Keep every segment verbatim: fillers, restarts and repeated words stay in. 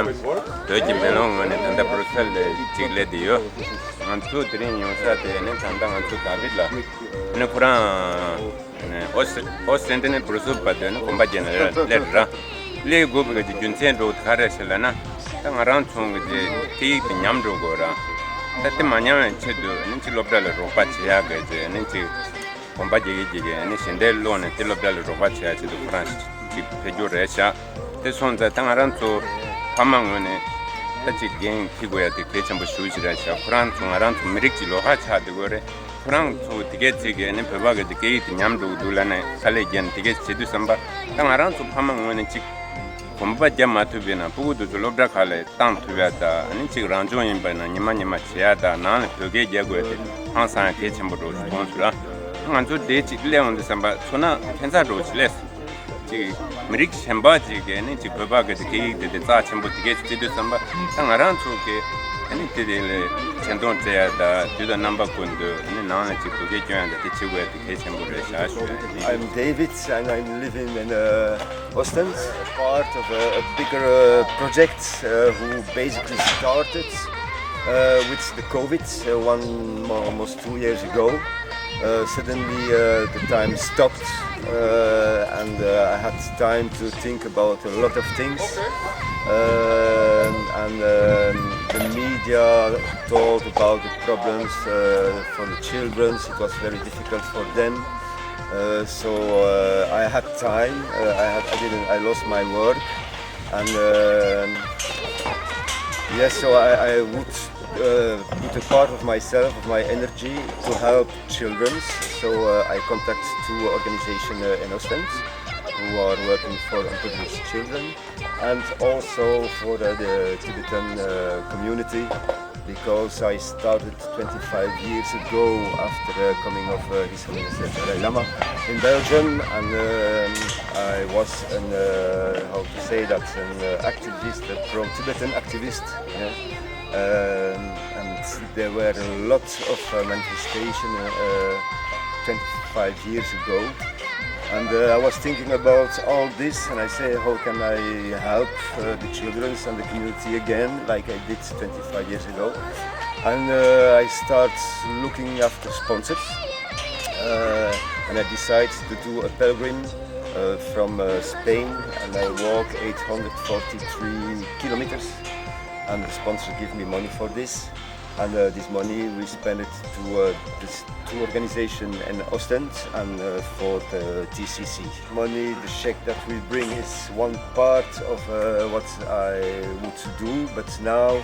བོད་ཀྱི་མེ་ལོང་ངོས་ནས་ད་ལྟ་བྷུ་རུ་སེལ་ལ་གཅིག་སླེབས་བསྡད་ཡོད། ང་ཚོ་དེ་རིང་ཡོང་ས་དེ་ནི་ད་ལྟ་ང་ཚོ་དཱ་བིད་ལགས་ནི་ཁོ་རང་ཨོ་སི་ཨོ་སི་ཊན་ནི་བྷུ་རུ་སེལ་བར་དུ་ནི་གོམ་པ་བརྒྱབ་ནས་སླེབས་ར། སླེབས་དགོས་པའི་གི་རྒྱུ་མཚན་འདྲ་བོ་ག་རེ་ཟེར་ལབ་ན། ད་ང་རང་ཚོ་གི་དེ་སྐད་ཡིག་དེ་ཉམས་འགྲོ་དགོས་ར། ད་དེ་མ་ཉམས་པའི་ཆེད་དུ་ནི་ཅིག་སློབ་གྲྭ་ལ་རོགས་པ་བྱེད་ཡག་གི་ནི་ཅིག་གོམ་པ་རྒྱག་གི་རྒྱག་གི་ནི་ཞལ་འདེབས་ཀློག་ནས་དེ་སློབ་གྲྭ་ལ་རོགས་པ་བྱེད་ཡག་ཆེད་དུ་ཁོ་རང་ཅིག་ཕེབས་རྒྱུ་རེད་ཤག་དེ་སོང་ཙང་ད་ང་རང་ཚོ་ཕ་མ་ངོས་ནས་ད་ཅིག་འགན་འཁྱེར་དགོས་ཡ་དེ་གལ་ཆེན་པོ་ཞེ་པོ་ཅིག་རེད་ཤག་ཁོ་རང་ཚོ་ང་རང་ཚོ་མི་རིགས་ཀྱི་ལོགས་ཀ་ཆགས་བསྡད་དགོས་རེད། ཁོ་རང་ཚོ་དེ་གའི་ཚིག་གི་ནི་བོད་པ་གི་དེ་སྐད་ཡིག་དེ་ཉམས་འགྲོ་གི་འདུག་ལབ་ནས་དཀའ་ལས་བརྒྱབ་ནས་དེ་གའི་བྱེད་དུས་ཙམ་པ་ད་ང་རང་ཚོ་ཕ་མ་ངོས་ནས་ཅིག་གོམ་པ་རྒྱབ་མ་ཐུབ་པས་ན་སྤུ་གུ་དེ་ཚོ་སློབ་གྲྭ་ཁག་ལ་བཏང་ཐུབ་ཡ་ད་ནི་ཅིག་རང་སྦྱོང་ཡིན་པ་ན་ཉི་མ་ཉི་མ་བྱེད་ཡ་ད་ནང་ལ་བོད་སྐད་རྒྱག་དགོས་ཡ་དེ་ཧང་སང་ཡ་གལ་ཆེན་པོ་འདྲ་བོ་ཞིག་མཐོང་སོང་ར། ང་ཚོ་དེ་ཅིག་སླེབས་འོང་དུས་ཙམ་པ་ཚོར་སྣང་ཁྱད་མཚར་འདྲ་བོ་ཞིག་སླེབས་སོང་། ཅིག་མི་རིགས་གཞན་པ་ཅིག་གིས་ནི་ཅིག་བོད་པ་གི་དེ་སྐད་ཡིག་དེ་དེ་རྩ་ཆེན་པོ་དེ་གས་ཅིག་བརྩི་དུས་ཙམ་པ་ད་ང་རང་ཚོ་གི་ཨ་ནི་དེ་དེ་ལས་ཆེ་མཐོང་སྤྲད་ཡ་ད་དུས་དང་རྣམ་པ་ཀུན་ཏུ་ཨ་ནི་ནང་ལ་ཅིག་བོད་སྐད་སྐྱོན་ཡ་ད་དེ་བྱེད་དགོས་ཡ་དེ་གལ་ཆེན་པོ་རེད་ཤག་ཞུ་ཡ་ཡིན། I'm David and I'm living in uh, Ostend, part of a, a bigger uh, project uh, who basically started uh, with the COVID uh, one almost two years ago. Uh, suddenly uh, the time stopped uh, and uh, I had time to think about a lot of things. Uh, and um, the media talked about the problems uh, for the children. It was very difficult for them. Uh, so uh, I had time. Uh, I had I didn't I lost my work, and um yes, so I, I would uh, put a part of myself, of my energy, to help children. So uh, I contact two organizations uh, in Ostend who are working for underprivileged children, and also for uh, the Tibetan uh, community, because I started twenty-five years ago after the coming of uh, His Holiness the Dalai Lama in Belgium, and um, I was an uh, how to say that an uh, activist, a pro-Tibetan activist. Yeah. Um, and there were a lot of uh, manifestation uh, twenty-five years ago. And uh, I was thinking about all this, and I say, how can I help uh, the children and the community again, like I did twenty-five years ago? And uh, I start looking after sponsors, uh, and I decide to do a pilgrim uh, from uh, Spain, and I walk eight hundred forty-three kilometers, and the sponsor give me money for this, and uh, this money we spend it to uh, this two organization in Ostend and uh, for the T C C. Money, the check that we bring is one part of uh, what I would do, but now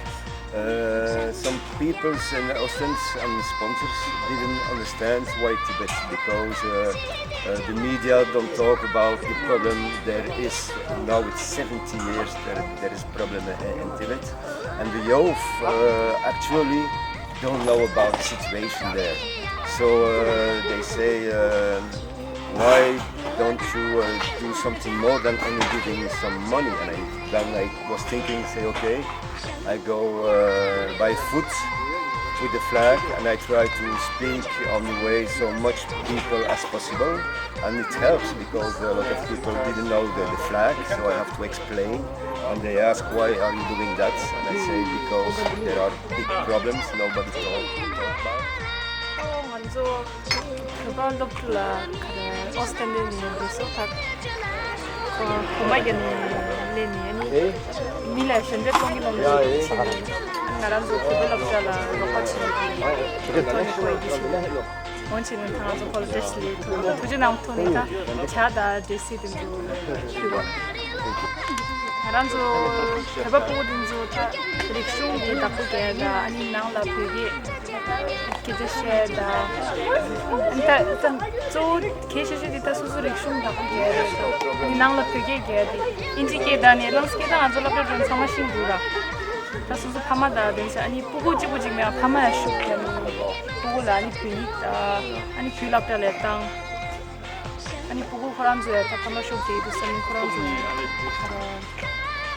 uh, some people and Ostend and sponsors didn't understand why Tibet, because uh, uh, the media don't talk about the problem there is. Now it's seventy years there, there is problem in, in Tibet, and the youth uh, actually don't know about the situation there. So uh, they say, uh, why don't you uh, do something more than only giving some money? And I, then I was thinking, say, okay, I go uh, by foot with the flag, and I try to speak on the way so much people as possible. And it helps because a lot of people didn't know the, the flag, so I have to explain. And they ask, why are you doing that? And I say, because there are big problems nobody talk, talk about. ང་ཚོ་བོད་པ་སློབ་ཕྲུག་ལ་ག་རེ་ཨོ་སི་ཊན་ནས་འདུག་སོ་ཐག་གོམ་པ་རྒྱག་ནས་སླེབས་ནས་ཨ་ནི་མི་ལ་ཞལ་འདེབས་གཏོང་གི་ལོང་ལོང་ང་རང་ཚོ་བོད་པ་སློབ་གྲྭ་ལ་རོགས་པ་བྱེད་ཀྱི་ཐོག་ནས་ཁོ་ཡི་འོང་བྱས་ནས་ད་ང་ཚོ་ཁོ་ལ་བཀྲ་ཤིས་བདེ་ལེགས་ཐུགས་རྗེ་གནང་ཐུགས་ནས་ད་ཇ་དང་འབྲས་སིལ་དེ་ཚོ་ཕུལ་བ། ང་རང་ཚོ་བོད་པ་ཕྲུ་གུ་དེ་ཚོ་ད་རིག་གཞུང་གི་བདག་པོ་རྒྱག་ཡ་དང་ཨ་ནི་ནང་ལ་བོད་སྐད་སྐད་ཆ་བཤད་ཡ་དང་ཨ་ནི་ད་ད་གཙོ་བོ་གལ་ཆེ་ཤོས་དེ་ད་སོ་སོ་རིག་གཞུང་བདག་པོ་རྒྱག་ཡ་རེད། ད་ཨ་ནི་ནང་ལ་བོད་སྐད་རྒྱག་ཡ་དེ་ཨིན་ཇི་སྐད་དང་ནེ་ལོན་སྐད་ད་ང་ཚོ་སློབ་གྲྭ་འགྲོ་ཚང་མ་ཤེས་འདུག་ར། ད་སོ་སོ་ཕ་མ་དང་དེ་ཚོ་ཨ་ནི་སྤུ་གུ་གཅིག་པུ་གཅིག་མེད་པ་ཕ་མ་ཡང་ཤུགས་རྒྱབ་ནས་སྤུ་གུ་ལ་ཨ་ནི་བོད་ཡིག་དང་ཨ་ནི་བོད་སློབ་གྲྭ་ལ་བཏང་། ཨ་ནི་སྤུ་གུ་ཁོ་རང་ཚོ་ཡང་ད་ཕ་མ་ཤུགས་རྒྱབ་འདུག་བསམ་ནས་ཁོ་རང་ཚོ་ཡང་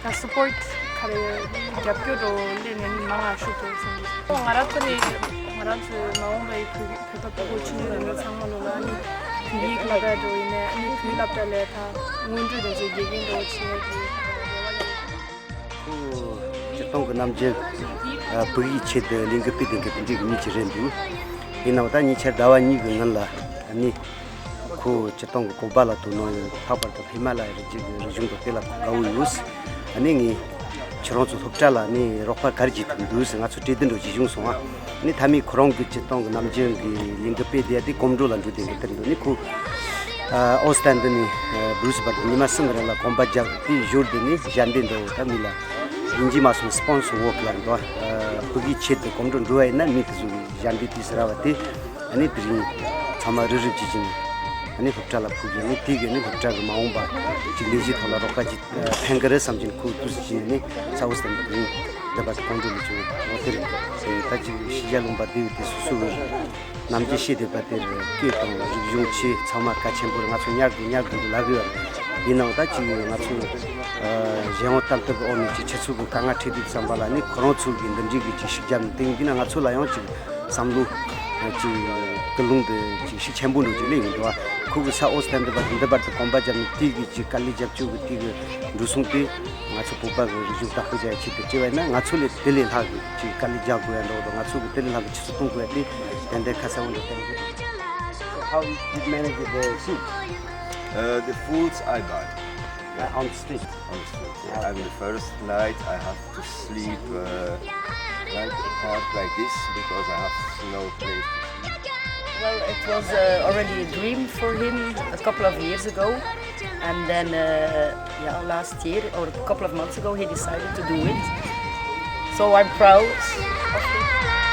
ད་སུ་པོར་ཊི་ག་རེ་རྒྱབ་སྐྱོར་རོ་སླེབས་ནས་ཨ་ནི་མང་ང་ཤུགས་རྒྱབ་བསམ་ནས་ང་རང་ཚོ་ནི་ང་རང་ཚོའི་མ་འོངས་པའི་བོད་བོད་པ་སྤུ་གུ་ཆུང་ཆུང་རེ་ཚང་མ་ལོ་ལ་ཨ་ནི་བོད་ཡིག་བསླབ་པ་འགྲོ་ཡིན་ནས་ཨ་ནི་བོད་བསླབ་པ་ལས་ད་སྔོན་འགྲོ་དེ་ཚོ་དགེ་རྒན་འགྲོ་བྱེད་ཀྱི་རེ་བ་ཡོད། ཁོ་ སྟོང་གི་ནམ་རྒྱུན་ཨ་ཕྲུ་གུའི་ཆེད་དུ་ལས་འགུལ་སྤེལ་བསྡད་མཁན་དེ་འདྲའི་གི་མི་ཅིག་རེད་འདུག་ཡིན་ནའང་ད་ཉེ་ཆར་ཟླ་བ་གཉིས་ཀྱི་སྔོན་ལ་ཨ་ནི་ཁོ་སྤྱིར་བཏང་གི་ཀོ་པ་ལ་ཐུག་ནོ་ཡིན། ལྷག་པར་དུ་ཧི་མ་ལ་ཡའི་རི་རྒྱུད་ཀྱི་རིག་གཞུང་དང་དེ་ལ་དགའ་བོ་ཡོད། ཨ་ནི་ངས་ཁྱེད་རང་ཚོ་སློབ་གྲྭ་ལ་ནི་རོགས་པ་ག་རེ་བྱེད་ཐུབ་འདུག་ཟེར་ང་ཚོ་གྲོས་བསྡུར་འགྲོ་བྱེད་བྱུང་སོང་ཨ། ནི་མཐའ་མའི་ཁོ་རང་གི་སྤྱིར་བཏང་གི་ནམ་རྒྱུན་གྱི་ལས་འགུལ་སྤེལ་བསྡད་དེ་གོམ་བགྲོད་ལ་འགྲོ་བསྡད་མཁན་དེར་འདུག་ནི་ཁོ་ཨ་ཨོ་སི་ཐན་འདི་ནས་ཨ་སྦྲུ་སི་བར་དུ་ཉི་མ་གསུམ་གི་རིང་ལ་གོམ་པ་རྒྱག་དེ་ཞོར་དུ་ནི་ཞལ་འདེབས་འདྲ་བོ་ད་མི་ལ་ཡིན་གཅིག་མ་གསུང་སི་པོན་སར་ཝོག་ལ་འདུག་ཨ་ཕྲུ་གུའི་ཆེད་དུ་གོམ་བགྲོད་འགྲོ་བ་ཡིན་ན་མི་དེ་ཚོ་གི་ཞལ་འདེབས་དེ་ཟེར་བ་དེ་ཨ་ནི་དེ་རིང་ཚང་མ་རུབ་རུབ་བྱེད་ཀྱིན་ཨ་ནི་སློབ་གྲྭ་ལ་ཕུལ་གྱིན་ནི་དེ་གི་ནི་སློབ་གྲྭ་གི་མ་འོངས་པ་ཅིག་ལས་གཞི་ཐོག་ལ་རོགས་པ་ཅིག་ཕན་གི་རེད་བསམ་གྱིན་ཁོ་དུས་སུ་ཕྱིན་ནས་ས་འོག་སྟེང་དུ་འདི་བར་དུ་གོམ་བགྲོད་ལས་བྱུང་འོ་དེར་ད་ཅིག་ཤི་རྒྱ་ལུང་པ་བདེ་བའི་དུས་སུ་སུ་བོར་ནམ་རྒྱུན་བཤད་བསྡད་པ་དེར་སྐད་དང་རིག་གཞུང་ཆེ་ཚང་མ་གལ་ཆེན་པོར་ང་ཚོ་ཉར་དགོས་ཉར་དགོས་འདུག་ལབ་ཡོད། ཡིན་ནའང་ད་ཅིག་ང་ཚོ་གཞན་དབང་གཏམ་ཐབས་འོག་ནས་ཅིག་ཆུ་ཚོད་ཀྱི་དཀའ་ངལ་འཕྲད་དུས་ཙམ་པ་ལ་ནི་ཁོ་རང་ཚོ་གི་འདི་འདྲའི་གི་ཅིག་ཤུགས་རྒྱབ་ནས་དེ་ཡིན་ན་ང་ཚོ་ལ་ཡང་ཅིག་བསམ་བློ་ཅིག་ཀུན་སློང་དུ་ཅིག་ཤུགས་ཆེན་པོ་འགྲོ་ཅིག་སླེབས་ཡོང་འདུག་ཁོ་གི་ས་འོག་སྟེང་འདི་བར་དུ་འདི་བར་དུ་གོམ་པ་བརྒྱབ་ནས་དེ་གི་ཅིག་དཀའ་ལས་རྒྱབ་སྐྱོར་གི་དེ་གི་འགྲོ་སོང་དེ་ང་ཚོ་བོད་པ་གི་རིག་གཞུང་དར་སྤེལ་བྱ་ཡ་ཆེད་དུ་བྱས་པ་ཡིན་ན་ང་ཚོ་ལས་དེ་ལས་ལྷག་གི་ཅིག་དཀའ་ལས་རྒྱག་དགོས་ཡ་འདྲ་བོ་དང་ང་ཚོ་གི་དེ་ལས་ལྷག་གི་ཆུ་ཚད་གཏོང་དགོས་ཡ་དེ་ཏན་ཏན་ཁ་གསལ་བོ་འདུག་བསྟན་གི། So how you manage the sheep? Uh, the foods I buy. Uh, on the street. On the street, yeah. And the first night I have to sleep uh, like apart like this because I have no place to sleep. Well, it was uh, already a dream for him a couple of years ago. And then, uh, yeah, last year or a couple of months ago, he decided to do it. So I'm proud of him.